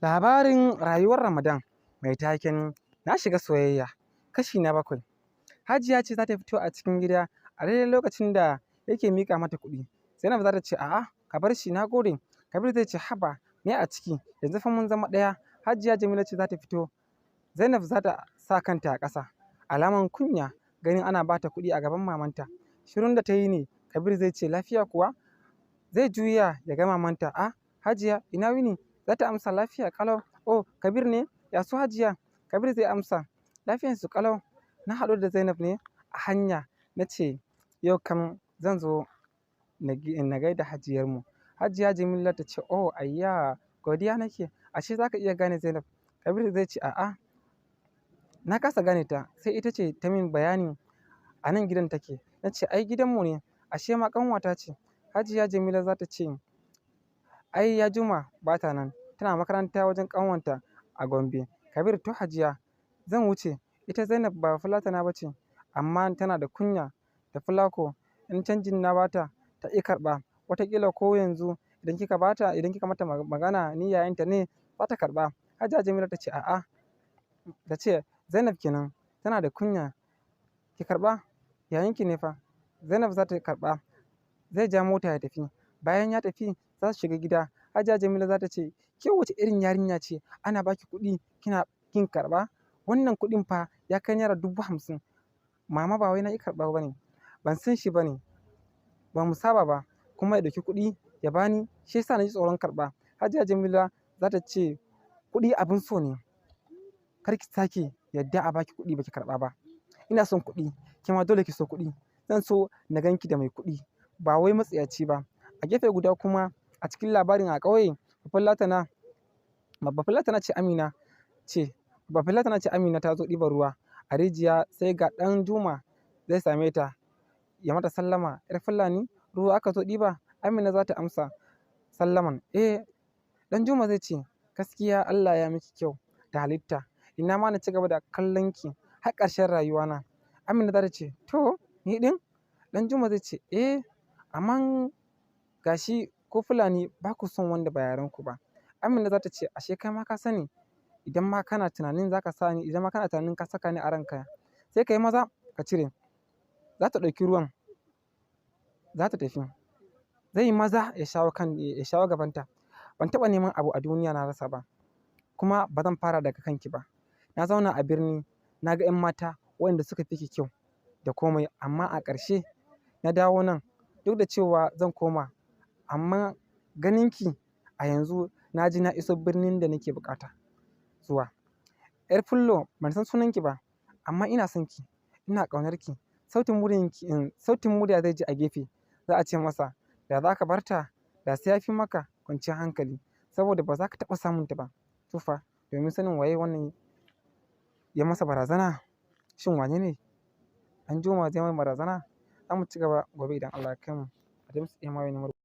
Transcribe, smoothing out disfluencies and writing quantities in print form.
Labarin rayuwar Ramadan mai taken "Na shiga soyayya", kashi na 7. Hajiya ce za ta fito a cikin gida a daidai lokacin da yake miƙa mata kuɗi. Zainab za ta ce, "A'a, ka bar shi, na gode." Kabir zai ce, "Haba, me a ciki? Yanzu fa mun zama ɗaya." Hajiya Jamila ce za ta fito. Zainab za ta sa kanta a ƙasa, alaman kunya ganin ana ba ta kuɗi a gaban mamanta. Shirun da ta yi ne Kabir zai ce, "Lafiya kuwa?" Zai juya ya ga mamanta. "A, Hajiya, ina wuni?" Za ta amsa, "Lafiya ƙalau." "Oh, Kabir ne? Ya su Hajiya?" Kabir zai amsa, "Lafiyansu ƙalau. Na haɗu da Zainab ne a hanya, na ce yau kam zan zo na gaida hajiyarmu." Hajiya Jamila ta ce, "Oh, ayya, godiya nake. Ashe za ka iya gane Zainab?" Kabir zai ce, "A'a, na kasa gane ta, sai ita ce ta min bayani a nan gidan take. Na ce ai gidanmu ne, ashe ma ƙanwata ce." Hajiya Jamila za ta ce, "Ai ya juma ba ta nan, tana makaranta wajen ƙanwanta a Gombe." Kabir, "To Hajiya, zan wuce. Ita Zainab ba Fulatana ba ce, amma tana da kunya da Fulako. In canjin na bata, ta ƙi karɓa. Wataƙila ko yanzu idan kika bata, idan kika mata magana ni yayanta ne, za ta karɓa." Hajiya Jamila ta ce, "A'a," ta ce, "Zainab kenan, tana da kunya. Ki karɓa, yayinki ne fa." Zainab za ta karɓa. Zai ja mota ya tafi. Bayan ya tafi, za su shiga gida. Hajiya Jamila za ta ce, "Ke wace irin yarinya ce? Ana baki kuɗi kina kin karɓa? Wannan kuɗin fa ya kai naira 50,000." "Mama, ba wai na ƙi karɓa ba ne. Ban san shi ba ne. Ba mu saba ba. Kuma ya ɗauki kuɗi ya bani, shi ya sa na ji tsoron karɓa." Hajiya Jamila za ta ce, "Kuɗi abin so ne. Kar ki sake yadda a baki kuɗi ba ki karɓa ba. Ina son kuɗi, ke ma dole ki so kuɗi. Zan so na gan ki da mai kuɗi, ba wai matsiyaci ba." A gefe guda kuma a cikin labarin a ƙauye, Bafulatana ce Amina ta zo ɗiban ruwa a rijiya, sai ga ɗan Juma zai same ta ya mata sallama. "'Yar Fulani, ruwa aka zo ɗiba?" Amina za ta amsa sallaman. "Eh." Ɗan Juma zai ce, "Gaskiya Allah ya miki kyau da halitta. Ina ma na ci gaba da kallon ki har ƙarshen rayuwana." Amina za ta ce, "To, ni ɗin?" Ɗan Juma zai ce, "Eh, amma ga shi ko Fulani ba ku son wanda ba yarenku ba." Amina za ta ce, "Ashe kai ma ka sani. Idan ma kana tunanin za ka sa ni, idan ma kana tunanin ka saka ni a ranka, sai ka yi maza ka cire." Za ta ɗauki ruwan, za ta tafi. Zai yi maza ya shawo kan, ya shawo gabanta. "Ban taɓa neman abu a duniya na rasa ba, kuma ba zan fara daga kanki ba. Na zauna a birni, na ga 'yan mata waɗanda suka fi ki kyau da komai, amma a ƙarshe na dawo nan, duk da cewa zan koma. Amma ganinki a yanzu, na ji na iso birnin da nake buƙata zuwa. 'Yar Fullo, ban san sunanki ba, amma ina son ki, ina ƙaunar ki." Sautin murya zai ji a gefe. Za a ce masa, "Da za ka bar ta, da sai ya fi maka kwanciyar hankali, saboda ba za ka taɓa samun ta ba." To fa, domin sanin waye wannan ya masa barazana, shin wane ne Ɗan Juma zai mai barazana? Za mu ci gaba gobe idan Allah ya kai mu. A James A.